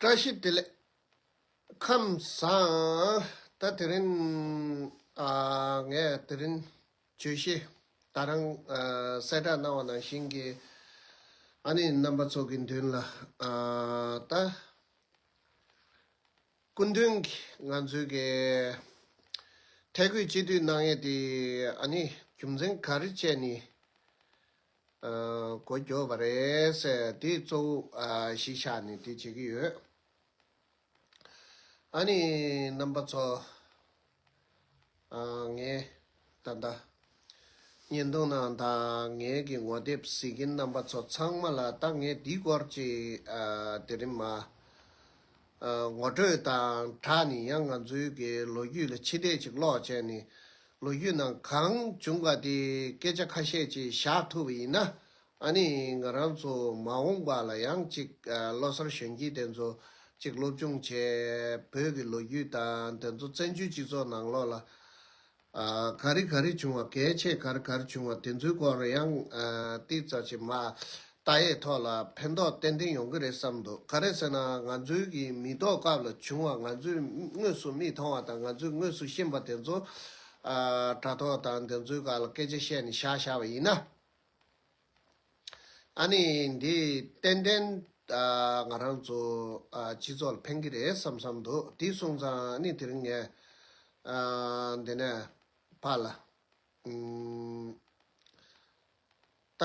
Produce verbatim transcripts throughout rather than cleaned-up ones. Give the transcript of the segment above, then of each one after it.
བཀྲ་ཤིས་བདེ་ལེགས། ཁམས་བཟང་། ད་དེ་རིང་ཨ་ངས་དེ་རིང་བརྗོད་གཞི་ད་རང་ཨ་གསལ་བསྒྲགས་གནང་བ་ནང་བཞིན་གྱི་ཨ་ནི་རྣམ་པ་ཚོ་གི་མདུན་ལ་ཨ་ད་སྐུ་མདུན་གྱི་ང་ཚོའི་གི་ཐད་བསྐོས་སྤྱི་འཐུས་གནང་ཡས་དེ་ཨ་ནི་རྒྱུ་མཚན་ག་རེ་བྱས་ནས་ཨ་འགོ་འཁྱོལ་བ་རེད་ཟེར་དེ་གཙོ་བོ་ཨ་གཞི་བཞག་ནས་དེ་བྱེད་ཀྱི་ཡོད། ཨ་ནི་རྣམ་པ་ཚོ། ཨ་ངས་ད་ལྟ་བརྙན་ཐུང་ནང་དང་ངའི་གི་ངོ་དེབ་གཟིགས་མཁན་རྣམ་པ་ཚོ་ཚང་མ་ལ་ད་ངས་འདིའི་སྐོར་གྱི་ཨ་དེ་རིང་མ་ཨ་ངོ་སྤྲོད་དང་སྦྲགས་ནས་ཡང་ང་ཚོའི་གི་ལོ་རྒྱུས་ལ་ཕྱི་བལྟས་ཅིག་ཀློག་བྱས་ནས་ལོ་རྒྱུས་ནང་གང་བྱུང་བ་དེ་སྐད་ཆ་ཁ་ཤས་ཅིག་བཞག་ཐུབ་པ་ཡིན་ན། ཨ་ནི་ང་རང་ཚོ་མ་འོངས་པ་ལ་ཡང་ཅིག་ཨ་བློ་གསར་གཞོན་སྐྱེས་དེ་ཚོ་ཅིག་སློབ་སྦྱོང་བྱས། བོད་ཀྱི་ལོ་རྒྱུས་དང་དེ་ཚོ་བཙན་བྱོལ་སྤྱི་ཚོགས་ནང་ལོགས་ལ་ཨ་ག་རེ་ག་རེ་བྱུང་བ། གལ་ཆེ་ག་རེ་ག་རེ་བྱུང་བ་དེ་ཚོའི་སྐོར་ཡང་ཨ་ཏིག་ཙམ་ཅིག་མ་ལྟ་ཡས་ཐོག་ལ་ཕན་ཐོགས་ཏན་ཏན་ཡོང་གི་རེད་བསམ་འདུག་ག་རེ་ཟེར་ན་ང་ཚོའི་གི་མི་ཐོག་སྐབས་ལ་བྱུང་བ། ང་ཚོས་དངོས་སུ་མིག་མཐོང་བ་དང་ང་ཚོས་དངོས་སུ་ཤེས་པ་དེ་ཚོ་ཨ་དྲ་ཐོག་དང་དེ་ཚོའི་སྒང་ལ་སྐད་ཆ་བཤད་ནས་བཞག་བཞག་པ་ཡིན་ན། ཨ་ནི་འདི་ཏན་ཏན་ཨ་ང་རང་ཚོ་ཨ་སྤྱི་ཚོགས་ལ་ཕན་གྱི་རེད་བསམ་བསམ་འདུག་དེ་སོང་ཙང་ཨ་ནི་དེ་རིང་ངས་ཨ་འདི་ནས་ཕར་ལ་ཨུམ་ད་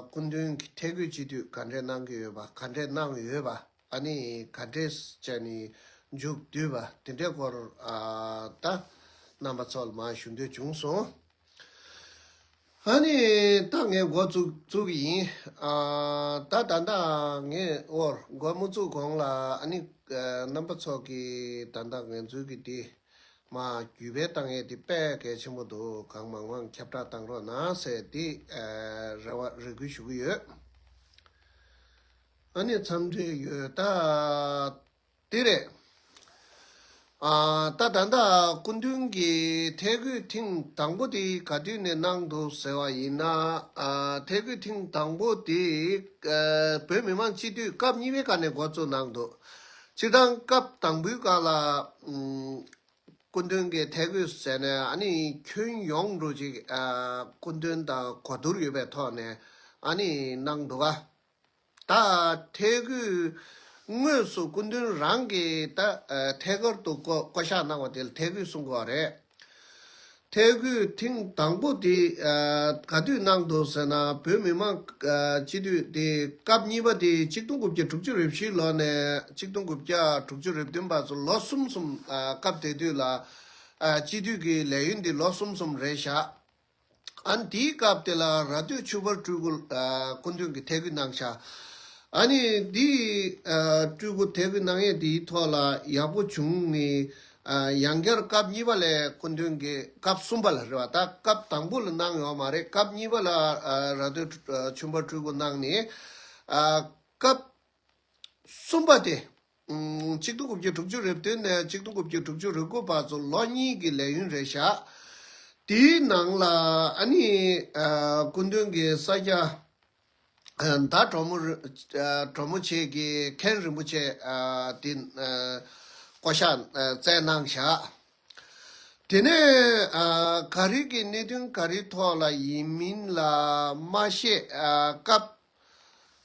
སྐུ་མདུན་གྱི་ཐད་བསྐོས་སྤྱི་འཐུས་ག་འདྲས་གནང་གི་ཡོད་པ། ག་འདྲས་གནང་ཡོད་པ། ཨ་ནི་ག་འདྲས་བྱས་ནས་མཇུག་བསྡུས་པ་དེ་འདྲའི་སྐོར་ཨ་ད་རྣམ་པ་ཚོ་ལ་མར་ཞུ་འདོད་བྱུང་སོང་། ཨ་ནི་ད་ངས་འགོ་བཙུགས་བཙུགས་ཀྱི་ཡིན། ཨ་ད་ད་ལྟ་ངས་འོར་འགོ་མ་བཙུགས་གོང་ལ་ཨ་ནི་ཨ་རྣམ་པ་ཚོ་གིས་ད་ལྟ་ང་ཚོའི་གི་དེ་མ་བརྒྱུད་སྤེལ་བཏང་ཡས་དེ་དཔེ་གལ་ཆེན་པོ་འདུག་གང་མང་མང་ཁྱབ་བསྒྲགས་བཏང་རོགས་གནང་ཟེར་དེ་ཨ་རེ་བ་རེ་སྐུལ་ཞུ་གི་ཡོད། ཨ་ནི་འཚམས་འདྲི་ཡོད་ད། དེ་རེད། ཨ་ད་ད་ལྟ་སྐུ་མདུན་གྱི་ཐད་བསྐོས་ཐེངས་དང་པོ་དེ་ག་དུས་ནས་གནང་འདུག་ཟེར་བ་ཡིན་ན། ཨ་ཐད་བསྐོས་ཐེངས་དང་པོ་དེ་ཨ་བོད་མི་མང་སྤྱི་འཐུས་སྐབས་གཉིས་པའི་སྐབས་ནས་འགོ་བཙུགས་གནང་འདུག་སྤྱིར་བཏང་སྐབས་དང་པོའི་སྐབས་ལ་ཨུམ་སྐུ་མདུན་གྱི་ཐད་བསྐོས་ཟེར་ནས་ཨ་ནི་ཁྱོན་ཡོངས་འགྲོ་ཅིག་ཨ་སྐུ་མདུན་དང་གོ་བསྡུར་ཡོད་པའི་ཐོག་ནས་ཨ་ནི་གནང་འདུག་ག་ད་ཐད་བསྐོས་དངོས་སུ་སྐུ་མདུན་རང་གིས་ད་ཨ་ཐད་ཀར་དུ་བསྐོ་བསྐོ་བཞག་གནང་བ་དེ་ལ་ཐད་བསྐོས་གསུང་གི་ཡོད་རེད། ཐད་བསྐོས་ཐེངས་དང་པོ་དེ་ཨ་ག་དུས་གནང་འདུག་ཟེར་ན། བོད་མི་མང་ཨ་སྤྱི་འཐུས་དེ་སྐབས་གཉིས་པ་དེ་ཆིག་སྟོང་དགུ་བརྒྱ་དྲུག་ཅུ་རེ་བཞིའི་ལོ་ནས་ཆིག་སྟོང་དགུ་བརྒྱ་དྲུག་ཅུ་རེ་བདུན་བར་དུ་ལོ་གསུམ་གསུམ་ཨ་སྐབས་དེ་དུས་ལ་ཨ་སྤྱི་འཐུས་ཀྱི་ལས་ཡུན་དེ་ལོ་གསུམ་གསུམ་རེད་བཞག་ཨ་ནི་དེའི་སྐབས་དེ་ལ་ར་སྟོད་ཆོས་འཕེལ་སྤྲུལ་སྐུ་ཨ་སྐུ་མདུན་གྱིས་ཐད་བསྐོས་གནང་ཤག་ཨ་ནི་འདི་ཨ་སྤྲུལ་སྐུ་ཐད་བསྐོས་གནང་ཡས་འདིའི་ཐོག་ལ་ཡག་པོ་བྱུང་ནས་ཨ་ཡང་བསྐྱར་སྐབས་གཉིས་པ་ལ་སྐུ་མདུན་གྱིས་སྐབས་གསུམ་པ་ལ་རེད་བ། ད་སྐབས་དང་པོ་ལ་གནང་ཡོད་མ་རེད། སྐབས་གཉིས་པ་ལ་ཨ་ར་སྟོད་ཨ་ཆོས་འཕེལ་སྤྲུལ་སྐུ་གནང་ནས་ཨ་སྐབས་གསུམ་པ་དེ། ཨུམ། ཆིག་སྟོང་དགུ་བརྒྱ་དྲུག་ཅུ་རེ་བདུན་ནས་ཆིག་སྟོང་དགུ་བརྒྱ་དྲུག་ཅུ་རེ་དགུ་བར་དུ་ལོ་གཉིས་ཀྱི་ལས་ཡུན་རེད་བཞག་དེའི་ནང་ལ་ཨ་ནི་ཨ་སྐུ་མདུན་གྱི་ས་སྐྱ་ཨ་མདའ་གྲོ་མོ་རི་ཨ་གྲོ་མོ་ཆེ་གི་མཁན་རིན་པོ་ཆེ་ཨ་དེ་ཨ་བསྐོ་བཞག་ཨ་བསྩལ་གནང་བཞག་དེ་ནས་ཨ་ག་རེ་གི་གནད་དོན་ག་རེ་ཐོག་ལ་ཡིན་མིན་ལ་མ་ཤེས། ཨ་སྐབས་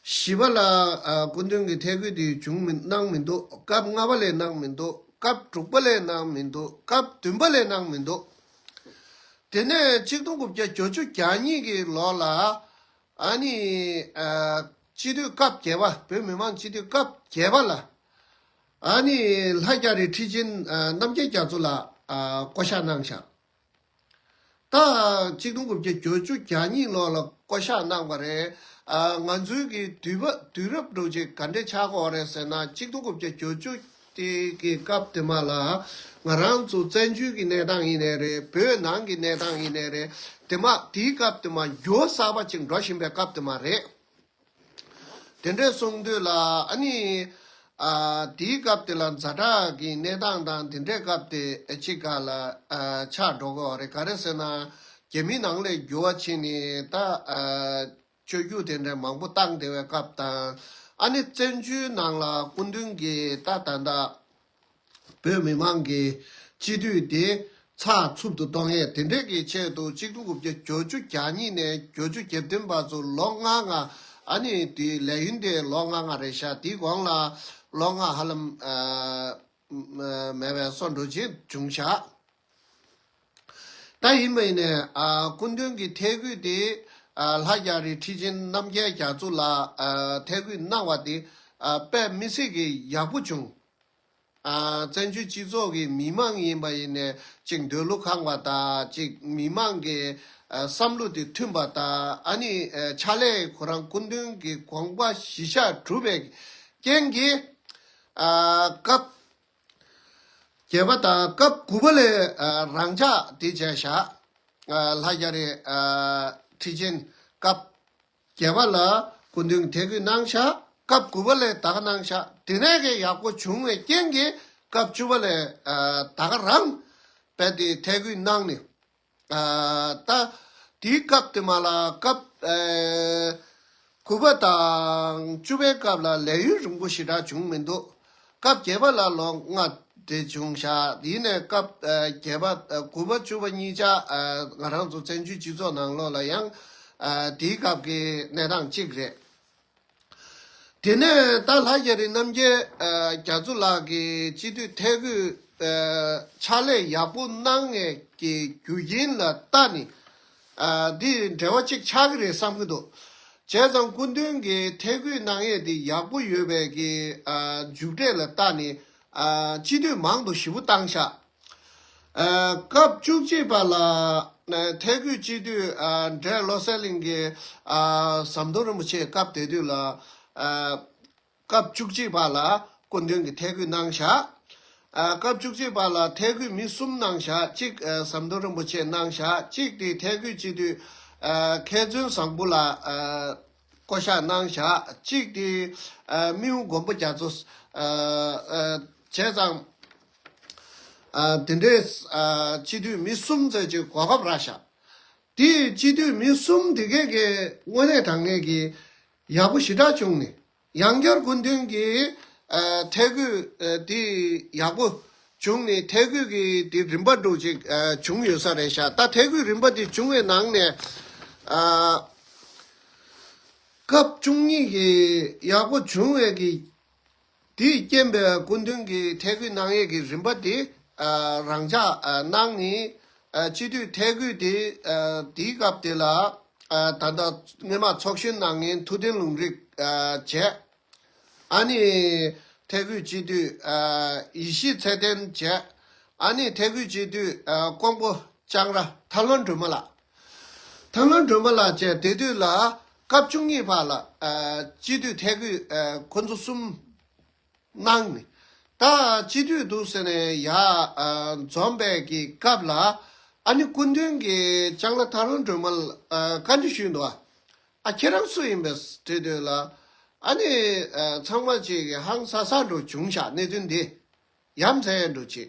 བཞི་པ་ལ་ཨ་སྐུ་མདུན་གྱི་ཐད་བསྐོས་དེ་བྱུང་མི་གནང་མི་འདུག་སྐབས་ལྔ་པ་ལ་གནང་མི་འདུག་སྐབས་དྲུག་པ་ལ་གནང་མི་འདུག་སྐབས་བདུན་པ་ལ་གནང་མི་འདུག་དེ་ནས་ཆིག་སྟོང་དགུ་བརྒྱ་བརྒྱད་ཅུ་གྱ་གཉིས་ཀྱི་ལོ་ལ་ཨ་ནི་ཨ་སྤྱི་འཐུས་སྐབས་བརྒྱད་པ། བོད་མི་མང་སྤྱི་འཐུས་སྐབས་བརྒྱད་པ་ལ་ཨ་ནི་ལྷ་རྒྱ་རི་ཁྲི་ཆེན་ཨ་རྣམ་རྒྱལ་རྒྱ་མཚོ་ལགས་ཨ་བསྐོ་བཞག་གནང་བཞག་ད་ཆིག་སྟོང་དགུ་བརྒྱ་བརྒྱད་ཅུ་གྱ་གཉིས་ལོ་ལ་བསྐོ་བཞག་གནང་བ་རེད། ཨ་ང་ཚོའི་གི་དུས་བབ་དུས་རབས་འགྲོ་ཆེད་ག་འདྲས་ཆགས་ཀྱི་ཡོད་རེད་ཟེར་ན། ཆིག་སྟོང་དགུ་བརྒྱ་བརྒྱད་ཅུ་དེ་གི་སྐབས་དེ་མ་ལ་ང་རང་ཚོ་བཙན་བྱོལ་གྱི་གནས་སྟངས་ཡིན་ནའི་རེད། བོད་ནང་གི་གནས་སྟངས་ཡིན་ནའི་རེད། དེ་མ་དེའི་སྐབས་དེ་མ་འགྱུར་བ་གསར་པ་ཅིག་འགྲོ་བཞིན་པའི་སྐབས་དེ་མ་རེད། དེ་འདྲས་གསུངས་དུས་ལ་ཨ་ནི་ཨ་དེའི་སྐབས་དེ་ལ་ཛ་དྲག་གི་གནས་སྟངས་དང་དེ་འདྲའི་སྐབས་དེ་གཅིག་ག་ལ་ཨ་ཆགས་འགྲོ་གི་ཡོད་རེད། ག་རེ་ཟེར་ན་རྒྱ་མི་ནང་ལ་འགྱུར་བ་ཕྱིན་ནས་ད་ཨ་སྤྱོད་རྒྱུ་དེ་འདྲ་མང་པོ་བཏང་བསྡད་པའི་སྐབས་དང་ ཨ་ནི་བཙན་བྱོལ་ནང་ལ་སྐུ་མདུན་གྱིས་ད་ད་ལྟ་བོད་མི་མང་གི་སྤྱི་འཐུས་དེ་ཚགས་ཚུད་དུ་གཏོང་ཡས་དེ་འདྲས་ཀྱི་ཆེད་དུ་གཅིག་སྟོང་དགུ་བརྒྱ་བརྒྱད་ཅུ་གྱ་གཉིས་ནས་བརྒྱད་ཅུ་གྱ་བདུན་བར་དུ་ལོ་ལྔ་ལྔ། ཨ་ནི་དེ་ལས་ཡུན་དེ་ལོ་ལྔ་ལྔ་རེད་ཤག་དེའི་གོང་ལ་ལོ་ལྔ་ཧ་ལམ་ཨ་མེད་པའི་སོ་འགྲོ་ཅིག་བྱུང་ཤག་ད་ཡིན་པ་ཡིན་ནའི་ཨ་སྐུ་མདུན་གྱི་ཐད་བསྐོས་དེ་ཨ་ལྷ་རྒྱ་རི་ཁྲི་ཆེན་རྣམ་རྒྱལ་རྒྱ་མཚོ་ལགས་ཨ་ཐད་བསྐོས་གནང་བ་དེ་ཨ་དཔེ་མི་སྲིད་ཀྱི་ཡག་པོ་བྱུང་། ཨ་བཙན་བྱོལ་སྤྱི་ཚོགས་ཀྱི་མི་མང་ཡིན་པ་ཡིན་ནའི་གཅིག་འདོད་བློ་ཁེངས་པ་དང་གཅིག་མི་མང་གི་ཨ་བསམ་བློ་དེ་མཐུན་པ་དང་ཨ་ནི་ཨ་ཕྱག་ལས་ཁོ་རང་སྐུ་མདུན་གྱི་དགོངས་པ་གཞིར་བཞག་གྲུབ་པའི་རྐྱེན་གྱིས་ཨ་སྐབས་བརྒྱད་པ་དང་སྐབས་དགུ་པ་ལས་ཨ་རང་འཇགས་དེ་བྱས་བཞག་ཨ་ལྷ་རྒྱ་རི་ཨ་ཁྲི་ཆེན་སྐབས་བརྒྱད་པ་ལ་སྐུ་མདུན་ཐད་བསྐོས་གནང་ཤག་སྐབས་དགུ་པ་ལས་ད་ག་གནང་ཤག་དེ་ནས་ཀྱི་ཡག་པོ་བྱུང་བའི་རྐྱེན་གྱིས་སྐབས་བཅུ་པ་ལས་ཨ་ད་ག་རང་རྦད་དེ་ཐད་བསྐོས་གནང་ནས་ཨ་ད་དེའི་སྐབས་དེ་མ་ལ་སྐབས་ཨ་དགུ་པ་དང་བཅུ་པའི་སྐབས་ལ་ལས་ཡུན་རིང་པོ་ཞེ་དྲག་བྱུང་མི་འདུག་སྐབས་བརྒྱད་པ་ལ་ལོ་ལྔ་དེ་བྱུང་ཤག་ཡིན་ནའི་སྐབས་ཨ་བརྒྱད་པ་ཨ་དགུ་པ་བཅུ་པ་གཉིས་ཆ་ཨ་ང་རང་ཚོ་བཙན་བྱོལ་སྤྱི་ཚོགས་ནང་ལོགས་ལ་ཡང་ཨ་དེའི་སྐབས་ཀྱི་གནས་སྟངས་གཅིག་རེད། དེ་ནས་ད་ལྷ་རྒྱ་རི་རྣམ་རྒྱལ་ཨ་རྒྱ་མཚོ་ལགས་ཀྱིས་སྤྱི་འཐུས་ཐད་བསྐོས་ཨ་ཕྱག་ལས་ཡག་པོ་གནང་ངེས་ཀྱི་རྒྱུ་རྐྱེན་ལ་བལྟས་ནས་ཨ་འདི་འབྲེལ་བ་གཅིག་ཆགས་ཀྱི་རེད་བསམ་གྱི་འདུག་བྱས་ཙང་སྐུ་མདུན་གྱིས་ཐད་བསྐོས་གནང་ཡས་འདི་ཡག་པོ་ཡོད་པའི་གི་ཨ་མཇུག་འབྲས་ལ་བལྟས་ནས་ཨ་སྤྱི་འཐུས་མང་དུ་ཞེ་པོ་བཏང་ཤག་ཨ་སྐབས་བཅུ་གཅིག་པ་ལ་ཨ་ཐད་བསྐོས་སྤྱི་འཐུས་ཨ་འབྲས་བློ་གསལ་གླིང་གི་ཨ་ཟམ་གདོང་རིན་པོ་ཆེ་སྐབས་དེ་དུས་ལ་ཨ་སྐབས་བཅུ་གཅིག་པ་ལ་སྐུ་མདུན་གྱིས་ཐད་བསྐོས་གནང་ཤག་ཨ་སྐབས་བཅུ་གཅིག་པ་ལ་ཐད་བསྐོས་མི་གསུམ་གནང་ཤག་གཅིག་ཨ་ཟམ་གདོང་རིན་པོ་ཆེ་གནང་ཤག་གཅིག་དེ་ཐད་བསྐོས་སྤྱི་འཐུས་ཨ་མཁས་བཙུན་བཟང་པོ་ལགས་ཨ་བསྐོ་བཞག་གནང་ཤག་གཅིག་དེ་ཨ་རྨེའུ་མགོན་པོ་རྒྱ་མཚོ་ཨ་ཨ་བྱས་ཙང་ཨ་དེ་འདྲའི་ཨ་སྤྱི་འཐུས་མི་གསུམ་ཙམ་ཅིག་གོ་སྐབས་རག་ཤག་དེ་སྤྱི་འཐུས་མི་གསུམ་དེ་གས་ཀྱི་དངོས་གནས་དྲང་གནས་ཀྱི་ཡག་པོ་ཞེ་དྲག་བྱུང་ནས། ཡང་བསྐྱར་སྐུ་མདུན་གྱིས་ཨ་ཐད་བསྐོས་ཨ་དེ་ཡག་པོ་བྱུང་ནས་ཐད་བསྐོས་ཀྱི་དེ་རིམ་པ་འདྲ་ཅིག་ཨ་བྱུང་ཡོད་ས་རེད་ཤག་ད་ཐད་བསྐོས་རིམ་པ་དེ་བྱུང་བའི་ནང་ནས་ཨ་སྐབས་བཅུ་གཉིས་ཀྱི་ཡག་པོ་བྱུང་བའི་གི་དེས་རྐྱེན་པས་སྐུ་མདུན་གྱིས་ཐད་བསྐོས་གནང་ཡས་ཀྱི་རིམ་པ་དེ་ཨ་རང་འཇགས་ཨ་གནང་ནས་ཨ་སྤྱི་འཐུས་ཐད་བསྐོས་དེ་ཨ་དེའི་སྐབས་དེ་ལ་ཨ་ད་ལྟ་སྔོན་མ་ཚོགས་གཞོན་གནང་མཁན་ཐུབ་བསྟན་ལུང་རིགས་ཨ་བྱས། ཨ་ནི་ཐད་བསྐོས་སྤྱི་འཐུས་ཨ་ཡེ་ཤེས་ཚེ་བརྟན་བྱས། ཨ་ནི་ཐད་བསྐོས་སྤྱི་འཐུས་ཨ་ཀོང་པོ་ལྕང་ར་ཐར་ལམ་སྒྲོལ་མ་ལགས། ཐར་ལམ་སྒྲོལ་མ་ལགས་བཅས་དེ་དུས་ལ་སྐབས་བཅུ་གཉིས་པ་ལ་ཨ་སྤྱི་འཐུས་ཐད་བསྐོས་ཨ་ཁོ་ཚོ་གསུམ་གནང་ནས་ད་སྤྱི་འཐུས་འདུག་ཟེར་ནས་ཡར་ཨ་འཛོམས་པའི་གི་སྐབས་ལ་ཨ་ནི་སྐུ་མདུན་གྱིས་ལྕང་ར་ཐར་ལམ་སྒྲོལ་མ་ལ་ཨ་བཀའ་འདྲི་ཞུས་འདུག་ཨ་ཁྱེད་རང་སུ་ཡིན་པས་དྲིས་དུས་ལ་ཨ་ནི་ཨ་ཚང་མ་ཅིག་གིས་ཧང་སང་ས་འདྲ་བྱུང་ཤག་གནད་དོན་འདི། ཡ་མཚན་འདྲ་ཅིག་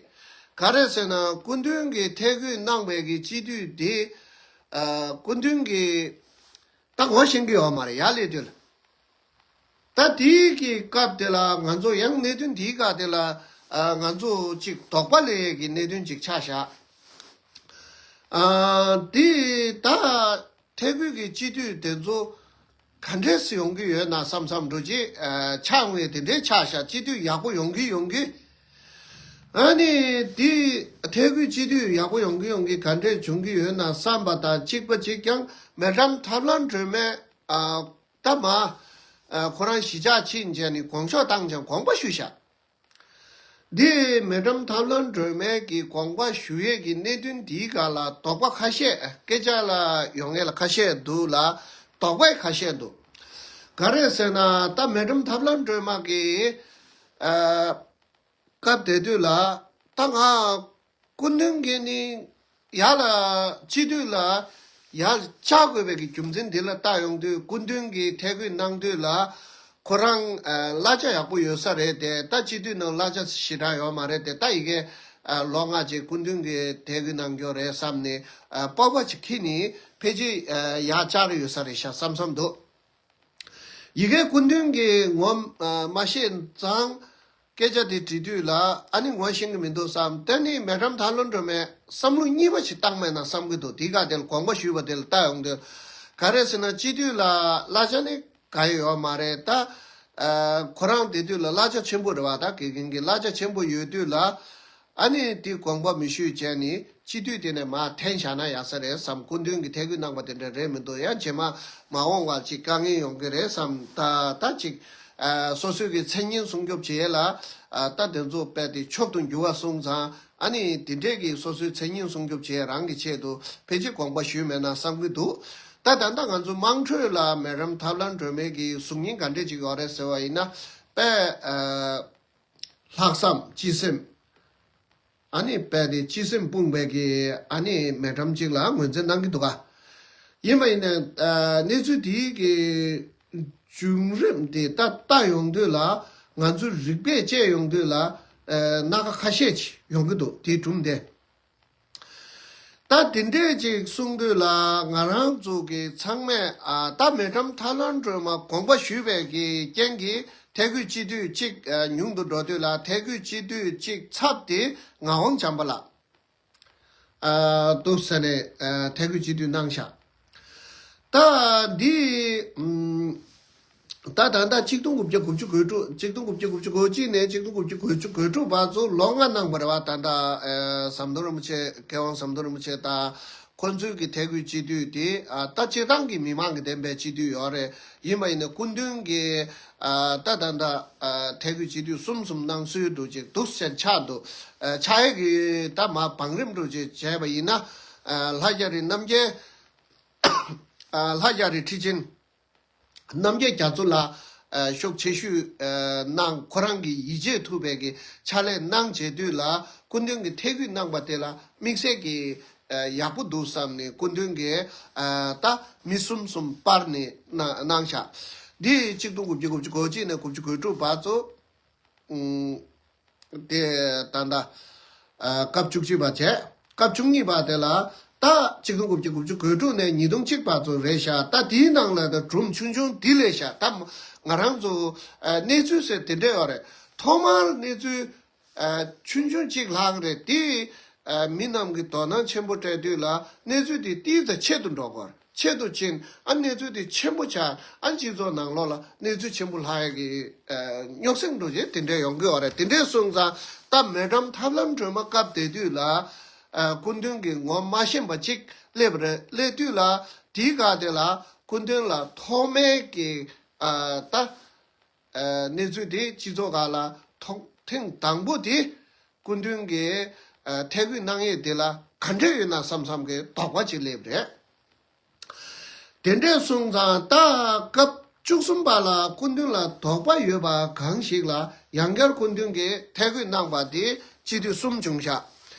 ག་རེ་ཟེར་ན་སྐུ་མདུན་གྱིས་ཐད་བསྐོས་གནང་བའི་གི་སྤྱི་འཐུས་དེ་ཨ་སྐུ་མདུན་གྱིས་ད་ངོ་ཤེས་ཀྱི་ཡོད་མ་རེད་ཡ་སླེབས་དུས་ལ། ད་དེའི་གི་སྐབས་དེ་ལ་ང་ཚོ་ཡང་གནད་དོན་དེའི་སྐབས་དེ་ལ་ཨ་ང་ཚོ་ཅིག་དོགས་པ་སླེབས་ཡས་ཀྱི་གནད་དོན་ཅིག་ཆགས་ཤག་ཨ་དེ་ད། ཐད་བསྐོས་ཀྱི་སྤྱི་འཐུས་དེ་ཚོ་ག་འདྲས་སེ་ཡོང་གི་ཡོད་ན་བསམ་བསམ་འདྲ་ཅིག་ཨ་ཆགས་འོང་ངེས་དེ་འདྲས་ཆགས་ཤག་སྤྱི་འཐུས་ཡག་པོ་ཡོང་གི་ཡོང་གི། ཨ་ནི་དེ་ཐད་བསྐོས་སྤྱི་འཐུས་ཡག་པོ་ཡོང་གི་ཡོང་གི་ག་འདྲས་བྱུང་གི་ཡོད་ན་བསམ་པ་དང་གཅིག་པ་གཅིག་ཀྱང་མེ་ཌམ་ཐར་ལམ་སྒྲོལ་མས་ཨ་ད་མ་ཨ་ཁོ་རང་གཞིས་ཆགས་ཕྱིན་བྱས་ནས་དགོངས་ཞུ་བཏང་ཀྱང་དགོངས་པ་ཞུས་ཤག་འདི་མེ་ཌམ་ཐར་ལམ་སྒྲོལ་མའི་གི་དགོངས་པ་ཞུ་ཡས་ཀྱི་གནད་དོན་འདིའི་སྒང་ལ་དོགས་པ་ཁ་ཤས་སྐད་ཆ་ལ་ཡོང་ཡས་ལ་ཁ་ཤས་འདུག་ལ་དོགས་པ་ཁ་ཤས་འདུག་ག་རེ་ཟེར་ན་ད་མེ་ཌམ་ཐར་ལམ་སྒྲོལ་མ་གི་ཨ་སྐབས་དེ་དུས་ལ་ད་ང་སྐུ་མདུན་གྱིས་ནི་ཡར་ལ་སྤྱི་འཐུས་ལ་ཡར་བཅར་དགོས་པའི་གི་རྒྱུ་མཚན་འདི་ལ་བལྟ་ཡོང་དུས་སྐུ་མདུན་གྱིས་ཐད་བསྐོས་གནང་དུས་ལ་ཁོ་རང་ཨ་གླ་ཆ་ཡག་པོ་ཡོད་ས་རེད་དེ་ད་སྤྱི་འཐུས་ནང་གླ་ཆ་ཞེ་དྲག་ཡོད་མ་རེད་དེ་ད་ཡི་གེ་ཨ་ལོ་ལྔ་རྗེས་སྐུ་མདུན་གྱིས་ཐད་བསྐོས་གནང་རྒྱུ་རེད་བསམ་ནས་ཨ་སྤོབས་པ་ཅིག་འཁྱེར་ནས་ཕལ་ཆེར་ཨ་ཡར་བཅར་ཡོད་ས་རེད་ཤག་བསམ་བསམ་འདུག་ཡི་གེ་སྐུ་མདུན་གྱིས་ངོ་མ་ཤེས་ཙང་། སྐད་ཆ་དེ་དྲིས་དུས་ལ་ཨ་ནི་ངོ་ཤེས་ཀྱི་མི་འདུག་བསམ། དེ་ནི་མེ་ཊམ་ཐར་ལོན་སྒྲོལ་མས་བསམ་བློ་གཉིས་པ་ཞིག་བཏང་མེད་ན་བསམ་གྱི་འདུག་དེའི་སྐབས་དེར་དགོངས་པ་ཞུས་པ་དེ་ལ་ལྟ་ཡོང་དུས། ག་རེ་ཟེར་ན་སྤྱི་འཐུས་ལ་གླ་ཆ་ནི་ག་ཡོད་ཡོད་མ་རེད་ད། ཨ་ཁོ་རང་དེ་དུས་ལ་གླ་ཆ་ཆེན་པོ་རེད་བ། ད་དགེ་རྒན་གྱི་གླ་ཆ་ཆེན་པོ་ཡོད་དུས་ལ། ཨ་ནི་དེ་དགོངས་པ་མི་ཞུས་བྱས་ནི་སྤྱི་འཐུས་དེ་ནས་མར་འཐེན་བཞག་ན་ཡག་ས་རེད་བསམ། སྐུ་མདུན་གྱིས་ཐད་ཀར་གནང་པ་དེ་འདྲ་རེད་མི་འདུག་ཡང་རྗེས་མ་མ་འོངས་པར་ཅིག་དཀའ་ངལ་ཡོང་གི་རེད་བསམ། ད་ད་ཅིག་ཨ་སོ་སོའི་གི་མཚན་སྙན་སྲུང་སྐྱོབ་བྱེད་ཡས་ལ་ཨ་ད་དེ་ཚོ་རྦད་དེ་མཆོག་ཏུ་འགྱུར་བ་སོང་ཙང་། ཨ་ནི་དེ་འདྲས་ཀྱི་སོ་སོའི་མཚན་སྙན་སྲུང་སྐྱོབ་བྱེད་ཡས་རང་གི་ཆེད་དུ་ཕལ་ཆེར་དགོངས་པ་ཞུས་མེད་ན་བསམ་གྱི་འདུག་ད་ད་ལྟ་ང་ཚོ་དམངས་ཁྲོད་ལ་མེ་ཊམ་ཐར་ལོན་སྒྲོལ་མའི་གི་གཟུགས་བརྙན་ག་འདྲས་ཅིག་ཡོད་རེད་ཟེར་བ་ཡིན་ན། དཔེ་ཨ་ལྷག་བསམ་སྤྱི་སེམས། ཨ་ནི་དཔེ་དེ་སྤྱི་སེམས་སྤུངས་པའི་གི་ཨ་ནི་མེ་ཊམ་གཅིག་ལ་ངོས་འཛིན་གནང་གི་འདུག་ག་ཡིན་པ་ཡིན་ནའི་ཨ་གནས་ཚུལ་དེའི་གི་བྱུང་རིམ་དེ་ལྟ་ལྟ་ཡོང་དུས་ལ། ང་ཚོ་རིག་པས་དཔྱད་ཡོང་དུས་ལ་ཨ་སྣ་ཁ་ཁ་ཤས་ཅིག་ཡོང་གི་འདུག་དེའི་སྒྲུང་དེ། ད་དེ་འདྲས་ཅིག་གསུང་དུས་ལ་ང་རང་ཚོ་གི་ཚང་མས་ཨ་ད་མེ་ཊམ་ཐར་ལོན་སྒྲོལ་མ་དགོངས་པ་ཞུས་པའི་གི་རྐྱེན་གྱིས་ཐད་ཀར་སྤྱི་འཐུས་གཅིག་ཨ་ཉུང་དུ་འགྲོ་དུས་ལ། ཐད་ཀར་སྤྱི་འཐུས་གཅིག་ཚབ་དེ་ངག་དབང་བྱམས་པ་ལགས་ཨ་འདུག་ཟེར་ནས་ཨ་ཐད་ཀར་སྤྱི་འཐུས་གནང་ཤག་ད་འདི་ཨམ། ད་ད་ལྟ་ཆིག་སྟོང་དགུ་བརྒྱ་དགུ་བཅུ་གོ་དྲུག་ཆིག་སྟོང་དགུ་བརྒྱ་དགུ་བཅུ་གོ་གཅིག་ནས་ཆིག་སྟོང་དགུ་བརྒྱ་དགུ་བཅུ་གོ་དྲུག་བར་ཚོ་ལོ་ལྔ་གནང་བ་རེད་བ། ད་ལྟ་ཨེ་ཟམ་གདོང་རིན་པོ་ཆེ། མཁས་དབང་ཟམ་གདོང་རིན་པོ་ཆེ་དང་ཁོ་ཚོའི་གི་ཐད་ཀར་སྤྱི་འཐུས་དེ་ཨ་ད་སྤྱིར་བཏང་གི་མི་མང་གི་འདེམས་པའི་སྤྱི་འཐུས་ཡོད་རེད། ཡིན་པ་ཡིན་ན་སྐུ་མདུན་གྱི་ཨ་ད་ད་ལྟ་ཨ་ཐད་ཀར་སྤྱི་འཐུས་གསུམ་གསུམ་གནང་སྲོལ་འདུག་ཅིག་འདུག་ཟེར་ཆགས་འདུག་ཨ་ཆགས་ཡས་ཀྱི་ད་མ་བང་རིམ་འདྲ་ཅིག་བྱས་པ་ཡིན་ན། ཨ་ལྷ་རྒྱ་རི་རྣམ་རྒྱལ། ཨ་ལྷ་རྒྱ་རི་ཁྲི་ཆེན། རྣམ་རྒྱལ་རྒྱ་མཚོ་ལགས་ཨ་ཤུགས་ཆེ་ཤོས་ཨ་གནང་། ཁོ་རང་གིས་ཡིད་ཆེས་ཐུབ་པའི་གི་ཕྱག་ལས་གནང་བྱེད་དུས་ལ་སྐུ་མདུན་གྱིས་ཐད་ཀར་གནང་པ་དེ་ལ་དམིགས་བསལ་གྱི་ཨ་ཡག་པོ་འདུག་བསམ་ནས་སྐུ་མདུན་གྱིས་ཨ་ད་མི་གསུམ་གསུམ་སྤར་ནས་གནང་གནང་ཤག་འདི་ཆིག་སྟོང་དགུ་བརྒྱ་དགུ་བཅུ་གོ་གཅིག་ནས་དགུ་བཅུ་གོ་དྲུག་བར་ཚོ། ཨུམ། དེ་ད་ལྟ་ཨ་སྐབས་བཅུ་གཅིག་པ་བྱས། སྐབས་བཅུ་གཉིས་པ་དེ་ལ་ད་ཆིག་སྟོང་དགུ་བརྒྱ་དགུ་བཅུ་གོ་དྲུག་ནས་ཉིས་སྟོང་གཅིག་བར་ཚོ་རེད་ཤག་ད་དེའི་ནང་ལ་ད་སྒྲུང་ཆུང་ཆུང་འདི་ལས་ཤག་ད་ང་རང་ཚོ་ཨ་གནས་ཚུལ་ཟེར་དེ་འདྲ་ཡོད་རེད། ཐོག་མར་གནས་ཚུལ་ཨ་ཆུང་ཆུང་གཅིག་ལྷག་རེད། དེ་ཨ་མི་རྣམས་ཀྱིས་དོ་སྣང་ཆེན་པོ་སྤྲད་དུས་ལ་གནས་ཚུལ་དེ་ཏིག་ཙམ་ཆེད་དུ་འགྲོ་དགོས། ཆེད་དུ་ཕྱིན། ཨ་གནས་ཚུལ་དེ་ཆེན་པོ་ཆགས། ཨ་སྤྱི་ཚོགས་ནང་ལོགས་ལ་གནས་ཚུལ་ཆེན་པོ་ལྷག་ཡག་གི་ཨ་རྙོག་ཟིང་འདྲ་ཅིག་དེ་འདྲ་ཡོང་གི་ཡོད་རེད། དེ་འདྲ་སོང་ཙང་ད་མེ་ཊམ་ཐར་ལམ་སྒྲོལ་མ་སྐབས་དེ་དུས་ལ་ཨ་སྐུ་མདུན་གྱིས་ངོ་མ་ཤེས་པ་ཅིག་སླེབས་རེད། སླེབས་དུས་ལ་དེའི་སྐབས་དེ་ལ་སྐུ་མདུན་ལ་ཐོག་མའི་གི་ཨ་ད་ཨ་གནས་ཚུལ་དེ་སྤྱི་ཚོགས་ཁག་ལ་ཐོག་ཐེངས་དང་པོ་དེ་སྐུ་མདུན་གྱིས་ཨ་ཐད་ཀར་གནང་ཡས་དེ་ལ་ག་འདྲ་ཡོད་ན་བསམ་བསམ་གྱི་དོགས་པ་ཅིག་སླེབས་རེད། དེ་འདྲས་སོང་ཙང་ད་སྐབས་བཅུ་གསུམ་པ་ལ་སྐུ་མདུན་ལ་དོགས་པ་ཡོད་པ་གང་ཞིག་ལ་ཡང་བསྐྱར་སྐུ་མདུན་གྱིས་ཐད་ཀར་གནང་པ་དེ་སྤྱི་འཐུས་གསུམ་བྱུང་ཤག་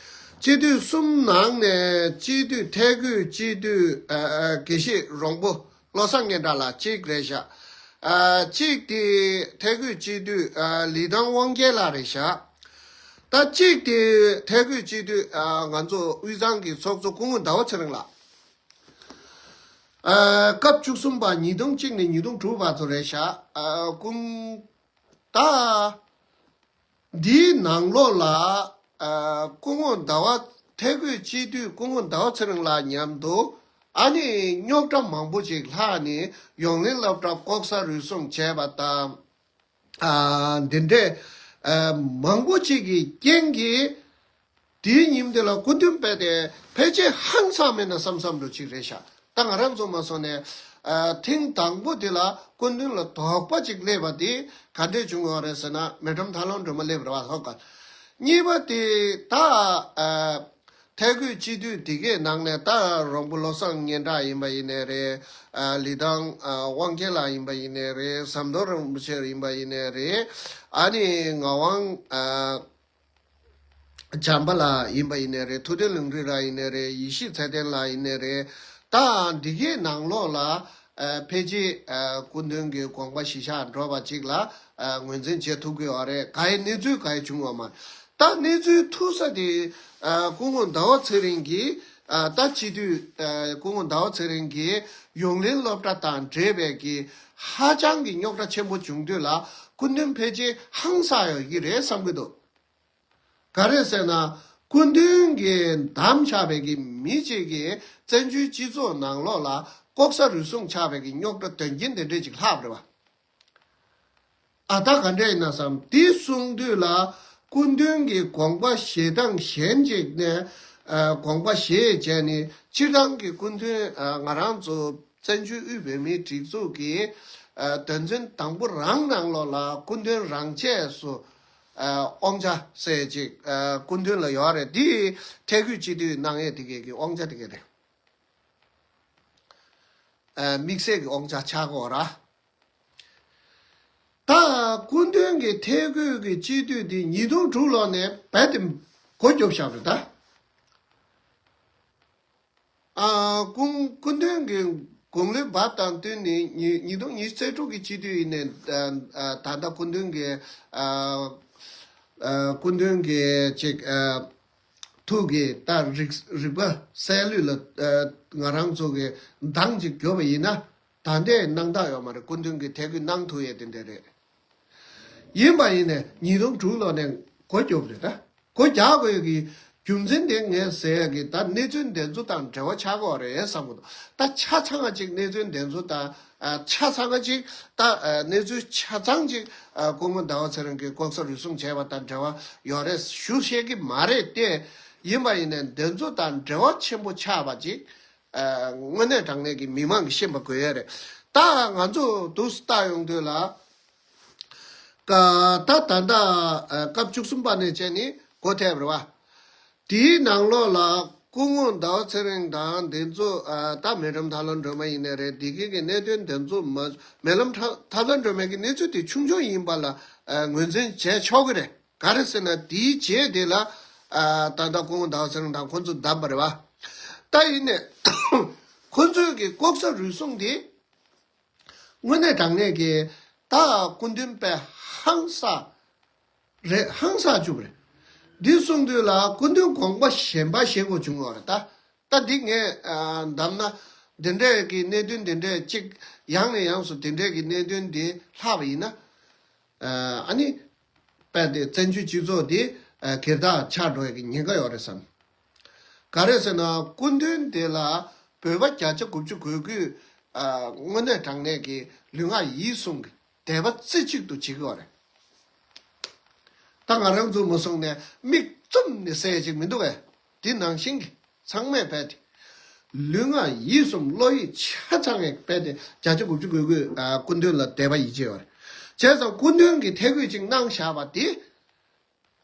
སྤྱི་འཐུས་གསུམ་ནང་ནས་སྤྱི་འཐུས་ཐད་ཀར་སྤྱི་འཐུས་ཨ་ཨ་དགེ་བཤེས་རོང་པོ་བློ་བཟང་སྙན་གྲགས་ལགས་གཅིག་རེད་ཤག་ཨ་གཅིག་དེ་ཐད་ཀར་སྤྱི་འཐུས་ཨ་ལི་ཐང་དབང་རྒྱལ་ལགས་རེད་ཤག་ད་གཅིག་དེ་ཐད་ཀར་སྤྱི་འཐུས་ཨ་ང་ཚོ་དབུས་གཙང་གི་ཚོགས་གཙོ་སྐུ་ངོ་ཟླ་བ་ཚེ་རིང་ལགས། ཨ་སྐབས་བཅུ་གསུམ་པ་ཉིས་སྟོང་གཅིག་ནས་ཉིས་སྟོང་དྲུག་བར་དུ་རེད་ཤག་ཨ་སྐུ་ད་འདིའི་ནང་ལོགས་ལ་ཨ་སྐུ་ངོ་ཟླ་བ་ཐད་ཀར་སྤྱི་འཐུས་སྐུ་ངོ་ཟླ་བ་ཚེ་རིང་ལགས་མཉམ་དུ་ཨ་ནི་རྙོག་དྲ་མང་པོ་ཅིག་ལྷག་ནས་ཡོངས་གླིང་སློབ་གྲྭ་ལྐོག་ཟ་རུལ་སུངས་བྱས་པ་དང་། ཨ་འདི་འདྲས་ཨ་མང་པོ་ཅིག་གི་རྐྱེན་གྱིས་དེའི་ཉིན་དེ་ལ་སྐུ་མདུན་དཔེ་དེ་ཕལ་ཆེར་ཧང་སངས་མེད་ན་བསམ་བསམ་འདྲ་ཅིག་རེད་ཤག་ད་ང་རང་ཚོ་མ་སོང་ནས་ཨ་ཐེངས་དང་པོ་དེ་ལ་སྐུ་མདུན་ལ་དོགས་པ་ཅིག་སླེབས་པ་དེ་ག་འདྲས་བྱུང་ཡོད་རེད་ཟེར་ན། མེ་ཊམ་ཐར་ལམ་སྒྲོལ་མ་སླེབས་རེད་བ་ལྷོ་ཁ། གཉིས་པ་དེ་ད་ཨ་ཐད་ཀར་སྤྱི་འཐུས་དེ་གའི་ནང་ནས་ད་རོང་པོ་བློ་བཟང་སྙན་གྲགས་ཡིན་པ་ཡིན་ནའི་རེད། ཨ་ལི་ཐང་ཨ་དབང་རྒྱལ་ལགས་ཡིན་པ་ཡིན་ནའི་རེད། ཟམ་གདོང་རིན་པོ་ཆེ་ཡིན་པ་ཡིན་ནའི་རེད། ཨ་ནི་ངག་དབང་ཨ་བྱམས་པ་ལགས་ཡིན་པ་ཡིན་ནའི་རེད། ཐུབ་བསྟན་ལུང་རིགས་ལགས་ཡིན་ནའི་རེད། ཡེ་ཤེས་ཚེ་བརྟན་ལགས་ཡིན་ནའི་རེད། ད་འདི་གའི་ནང་ལོགས་ལ་ཨ་ཕལ་ཆེར་ཨ་སྐུ་མདུན་གྱི་དགོངས་པ་གཞིར་བཞག་འགྲོ་བ་ཅིག་ལ་ཨ་ངོས་འཛིན་བྱེད་ཐུབ་ཀྱི་ཡོད་རེད། ག་ཡི་གནས་ཚུལ་ག་ཡི་བྱུང་ཡོད་མ་རེད། ད་གནས་ཚུལ་ཐུག་ས་དེ་ཨ་སྐུ་ངོ་ཟླ་བ་ཚེ་རིང་གིས་ ཨ་ད་སྤྱི་འཐུས་ཨ་སྐུ་ངོ་ཟླ་བ་ཚེ་རིང་གིས་ཡོངས་གླིང་སློབ་གྲྭ་དང་འབྲེལ་བའི་གི་ཧ་ཅང་གི་རྙོག་དྲ་ཆེན་པོ་བྱུང་དུས་ལ་སྐུ་མདུན་ཕལ་ཆེར་ཧང་སངས་ཡོད་ཀྱི་རེད་བསམ་གྱི་འདུག་ག་རེ་ཟེར་ན། སྐུ་མདུན་གྱིས་བདམས་ཆགས་པའི་གི་མི་གཅིག་གིས་བཙན་བྱོལ་སྤྱི་ཚོགས་ནང་ལོགས་ལ་ལྐོག་ཟ་རུལ་སུངས་ཆགས་པའི་གི་རྙོག་དྲ་དོན་རྐྱེན་དེ་འདྲས་ཅིག་ལྷག་པ་རེད་བ། ཨ་ད་ག་འདྲས་ཡིན་ན་བསམ། དེ་གསུང་དུས་ལ་སྐུ་མདུན་གྱི་དགོངས་པ་བཞེས་སྟངས་གཞན་ཅིག་ནས་ཨ་དགོངས་པ་བཞེས་བྱས་ནས་སྤྱིར་བཏང་གི་སྐུ་མདུན་ཨ་ང་རང་ཚོ་བཙན་བྱོལ་དབུས་བོད་མིའི་སྒྲིག་འཛུགས་ཀྱི་ཨ་དོན་ཚན་དང་པོ་རང་ནང་ལོགས་ལ་སྐུ་མདུན་རང་ཆས་སུ་ཨ་དབང་ཆ་ཟེར་ཅིག་ཨ་སྐུ་མདུན་ལ་ཡོད་རེད། དེ་ཐད་ཀོས་སྤྱི་འཐུས་གནང་ཡས་དེ་གས་ཀྱི་དབང་ཆ་དེ་གས་རེད། ཨ་དམིགས་བསལ་གྱི་དབང་ཆ་ཆགས་ཀྱི་ཡོད་རེད། ད་སྐུ་མདུན་གྱི་ཐད་བསྐོས་ཀྱི་སྤྱི་འཐུས་འདི་ཉིས་སྟོང་དྲུག་ལོ་ནས་རྦད་དེ་སྒོ་རྒྱོབ་བཞག་རེད་ད། ཨ་སྐུ་སྐུ་མདུན་གྱི་དགུང་ལོའི་བབས་དང་བསྟུན་ནས་ཉིས་ཉིས་སྟོང་ཉི་ཤུ་རྩ་དྲུག་གི་སྤྱི་འཐུས་ཡིན་ནས་ཨ་ཨ་ད་ལྟ་སྐུ་མདུན་གྱི་ཨ་ཨ་སྐུ་མདུན་གྱི་ཅིག་ཨ་ཐུགས་ཀྱི་ད་རིག་རིག་པ་གསལ་ལུས་ལ་ཨ་ང་རང་ཚོ་གི་འདང་ཅིག་རྒྱོབ་པ་ཡིན་ན། ད་ལྟའི་གནང་སྟངས་ཡོད་མ་རེད། སྐུ་མདུན་གྱིས་ཐད་བསྐོས་གནང་ཐུབ་ཡས་དེ་འདྲ་རེད། ཡིན་པ་ཡིན་ནས་ཉིས་སྟོང་དྲུག་ལོ་ནས་སྒོ་རྒྱོབ་རེད་ད། སྒོ་རྒྱག་དགོས་ཀྱི་རྒྱུ་མཚན་དེ་ངས་ཟེར་ཡ་གི་ད་གནས་ཚུལ་འདི་ཚོ་དང་འབྲེལ་བ་ཆགས་ཀྱི་ཡོད་རེད་བསམ་གྱི་འདུག་ད་ཆ་ཚང་བ་ཅིག་གནས་ཚུལ་འདི་ཚོ་དང་ཨ་ཆ་ཚང་བ་ཅིག་ད་ཨ་གནས་ཚུལ་ཆ་ཚང་ཅིག་ཨ་སྐུ་ངོ་ཟླ་བ་ཚེ་རིང་གིས་ལྐོག་ཟ་རུལ་སུངས་བྱས་པ་དང་འབྲེལ་བ་ཡོད་རེད་ཞུ་ཤེས་ཀྱི་མ་རེད་དེ། ཡིན་པ་ཡིན་ནས་འདི་ཚོ་དང་འབྲེལ་བ་ཆེན་པོ་ཆགས་པ་ཅིག་ཨ་དངོས་གནས་དྲང་གནས་ཀྱི་མི་མང་གིས་ཤེས་པ་དགོས་ཡ་རེད། ད་ང་ཚོ་འདུག་སེ་ལྟ་ཡོང་དུས་ལ། ཀ་ད་ད་ལྟ་ཨ་སྐབས་བཅུ་གསུམ་པ་ནས་བྱས་ནས་སྒོ་ཐེབས་རེད་བ། དེའི་ནང་ལོགས་ལ་སྐུ་ངོ་ཟླ་བ་ཚེ་རིང་དང་འདི་ཚོ་ཨ་ད་མེ་ལམ་ཐར་ལམ་སྒྲོལ་མ་ཡིན་ནའི་རེད། འདི་གའི་གི་གནད་དོན་འདི་ཚོ་མ་མེ་ལམ་ཐར་ཐར་ལམ་སྒྲོལ་མའི་གི་གནས་ཚུལ་དེ་ཆུང་ཆུང་ཡིན་པ་ལ་ཨ་ངོས་འཛིན་བྱས་ཆོག་གི་རེད། ག་རེ་ཟེར་ན་དེའི་རྗེས་དེ་ལ་ཨ་ད་ལྟ་སྐུ་ངོ་ཟླ་བ་ཚེ་རིང་དང་ཁོ་ཚོ་བདམས་པ་རེད་བ། ད་ཡིན་ནའི་ཁོ་ཚོའི་གི་ལྐོག་ཟ་རུལ་སུངས་དེ་དངོས་གནས་དྲང་གནས་ཀྱི་ད་སྐུ་མདུན་དཔེ་ཧང་སངས་རེད། ཧང་སངས་བཅུག་རེད། འདི་གསུང་དུས་ལ་སྐུ་མདུན་དགོངས་པ་གཞན་པ་བཞེས་དགོས་བྱུང་བ་རེད་ད། ད་འདི་ངས་ཨ་བདམས་ན་འདི་འདྲས་ཀྱི་གནད་དོན་འདི་འདྲས་གཅིག་ཡང་ནས་ཡང་སུ་འདི་འདྲས་ཀྱི་གནད་དོན་འདི་ལྷག་པ་ཡིན་ན། ཨ་ནི་དཔེ་དེ་བཙན་བྱོལ་སྤྱི་ཚོགས་འདི་ཨ་གྱེར་ཐག་ཆགས་འགྲོ་ཡ་གི་ཉེན་ཁ་ཡོད་རེད་བསམ། ག་རེ་ཟེར་ན་སྐུ་མདུན་དེ་ལ་བོད་པ་བརྒྱ་ཆ་དགུ་བཅུ་གོ་དགུས་ཨ་དངོས་གནས་དྲང་གནས་ཀྱི་ལུས་ངག་ཡིད་གསུམ་གྱི་དད་པ་རྩེ་གཅིག་ཏུ་བྱེད་ཀྱི་ཡོད་རེད། ད་ང་རང་ཚོ་མ་སོང་ནས་མིག་བཙུམ་ནས་བསྡད་ཅིག་མི་འདུག་གས། དེ་ནང་བཞིན་གྱི་ཚང་མས་རྦད་དེ་ལུས་ངག་ཡིད་གསུམ་བློ་ཡིད་ཆ་ཚང་ངས་རྦད་དེ་བརྒྱ་ཆ་དགུ་བཅུ་གོ་དགུས་ཨ་སྐུ་མདུན་ལ་དད་པ་ཡིད་ཆེས་ཡོད་རེད། བྱས་ཙང་སྐུ་མདུན་གྱིས་ཐད་བསྐོས་ཅིག་གནང་བཞག་པ་དེ་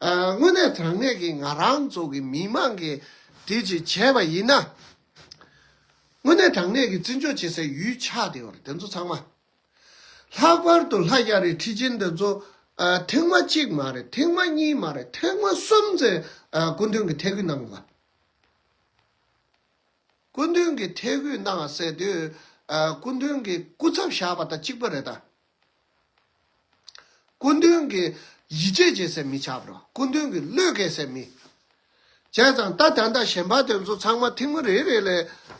ཨ་དངོས་གནས་དྲང་གནས་ཀྱི་ང་རང་ཚོ་གི་མི་མང་གིས་དེ་ཅིག་བྱས་པ་ཡིན་ན། དངོས་གནས་དྲང་གནས་ཀྱི་བརྩི་འཇོག་བྱེད་སའི་ཡུལ་ཆགས་བསྡད་ཡོད་རེད། དེ་ཚོ་ཚང་མ། ལྷག་པར་དུ་ལྷ་རྒྱ་རི་ཁྲི་ཆེན་དེ་ཚོ་ཨ་ཐེངས་མ་གཅིག་མ་རེད། ཐེངས་མ་གཉིས་མ་རེད། ཐེངས་མ་གསུམ་ཙམ་ཨ་སྐུ་མདུན་གྱི་ཐད་བསྐོས་གནང་བ། སྐུ་མདུན་གྱི་ཐད་བསྐོས་གནང་བ་ཟེར་དུས་ཨ་སྐུ་མདུན་གྱི་སྐུ་ཚབ་བཞག་པ་དང་གཅིག་པ་རེད་ད། སྐུ་མདུན་གྱི་ཡིད་ཆེས་བྱེད་སའི་མི་ཆགས་པ་རེད། སྐུ་མདུན་གྱི་བློས་འགེལ་སའི་མི། བྱས་ཙང་ད་ད་ལྟ་གཞན་པ་དེ་ཚོ་ཚང་མ་ཐེངས་མ་རེ་རེ་ལ་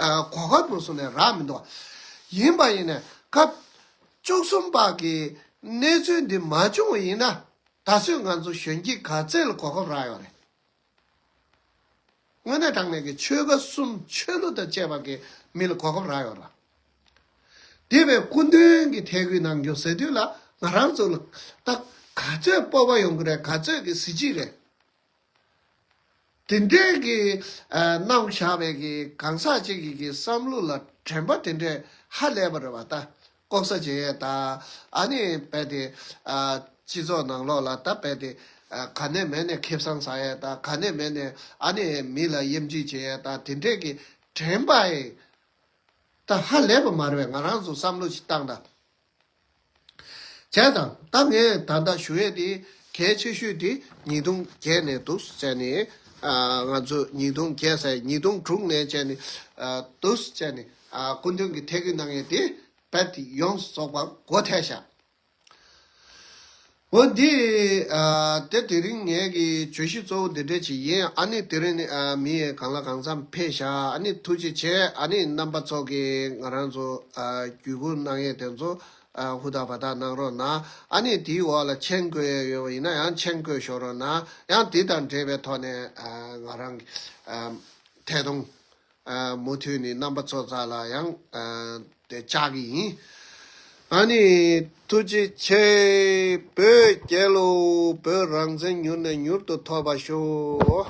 ཨ་གོ་སྐབས་མ་བཟུང་ནས་རག་མི་འདུག་ཡིན་པ་ཡིན་ནས་སྐབས་བཅུ་གསུམ་པ་གི་གནས་ཚུལ་འདི་མ་བྱུང་བ་ཡིན་ན་ད་གཟོད་ང་ཚོ་གཞོན་སྐྱེས་ག་ཚད་ལ་གོ་སྐབས་རག་ཡོད་རེད། དངོས་གནས་དྲང་གནས་ཀྱི་ཆོལ་ཁ་གསུམ་ཆོས་ལུགས་དང་བཅས་པ་གི་མི་ལ་གོ་སྐབས་རག་ཡོད་རེད། དེ་བས་སྐུ་མདུན་གྱི་ཐད་བསྐོས་གནང་རྒྱུ་ཟེར་དུས་ལ་ང་རང་ཚོ་ལ་ད་ག་ཚོད་སྤོབས་པ་ཡོང་གི་རེད། ག་ཚོད་ཀྱི་གཟི་བརྗིད་རེད། དེ་འདྲས་ཀྱི་ཨ་གནང་བཞག་པའི་གི་གང་ཟག་ཅིག་གི་གི་བསམ་བློ་ལ་དྲན་པ་དེ་འདྲས་ཧ་ལས་པ་རེད་བ། ད་ལྐོག་ཟ་བྱེད་ཡས་ད་ཨ་ནི་རྦད་དེ་ཨ་སྤྱི་ཚོགས་ནང་ལོགས་ལ་ད་རྦད་དེ་ཨ་ག་ནས་མེད་ནས་ཁེ་བཟང་ཟ་ཡས་ད་ག་ནས་མེད་ནས་ཨ་ནི་མི་ལ་གཡེམ་བྱེད་བྱེད་ཡས་ད་དེ་འདྲས་ཀྱི་དྲན་པ་ཡི་ད་ཧ་ལས་པ་མ་རེད་བས། ང་རང་ཚོ་བསམ་བློ་ཞིག་བཏང་ད། བྱས་ཙང་ད་ངས་ད་ལྟ་ཞུ་ཡས་དེ་གལ་ཆེ་ཤོས་དེ་ཉིས་སྟོང་བརྒྱད་ནས་འདུག་སེ་བྱས་ནས་ཨ་ང་ཚོ་ཉིས་སྟོང་བརྒྱད་ཟེར་ཉིས་སྟོང་དྲུག་ནས་བྱས་ནས་ཨ་འདུག་སེ་བྱས་ནས་ཨ་སྐུ་མདུན་གྱི་ཐད་བསྐོས་གནང་ཡས་དེ་རྦད་དེ་ཡོངས་སུ་རྫོགས་པར་སྒོ་ཐེག་བཞག་འོ་འདི། ཨ། དེ་དེ་རིང་ངས་ཀྱི་བརྗོད་གཞི་གཙོ་བོ་འདི་འདྲ་ཅིག་ཡིན། ཨ་ནི་དེ་རིང་ནི། ཨ། མི་ཡས་གང་ལ་གང་འཚམ་ཕེབས་ཤག་ཨ་ནི་ཐུགས་རྗེ་ཆེ། ཨ་ནི་རྣམ་པ་ཚོ་གིས་ང་རང་ཚོ། ཨ། བརྒྱུད་སྐུར་གནང་ཡས་དེ་ཚོ། ཨ། ཧུར་ཐག་བ་ཐག་གནང་རོགས་གནང་། ཨ་ནི་དེའི་འོག་ལ་མཆན་བཀོད་ཡས་ཡོད་པ་ཡིན་ན་ཡང་མཆན་བཀོད་ཤོག་རོགས་གནང་། ཡང་དེ་དང་འབྲེལ་བའི་ཐོག་ནས། ཨ། ང་རང་གི། ཨ། ཐད་གཏོང་། ཨ། མུ་མཐུད་ནས་རྣམ་པ་ཚོ་རྩ་ལ་ཡང་། ཨ། དེ་བཅར་གྱི་ཡིན། ཨ་ནི་ཐུགས་རྗེ་ཆེ། བོད་རྒྱལ་ལོ། བོད་རང་བཙན་མྱུར་ནས་མྱུར་དུ་ཐོབ་པ་ཤོག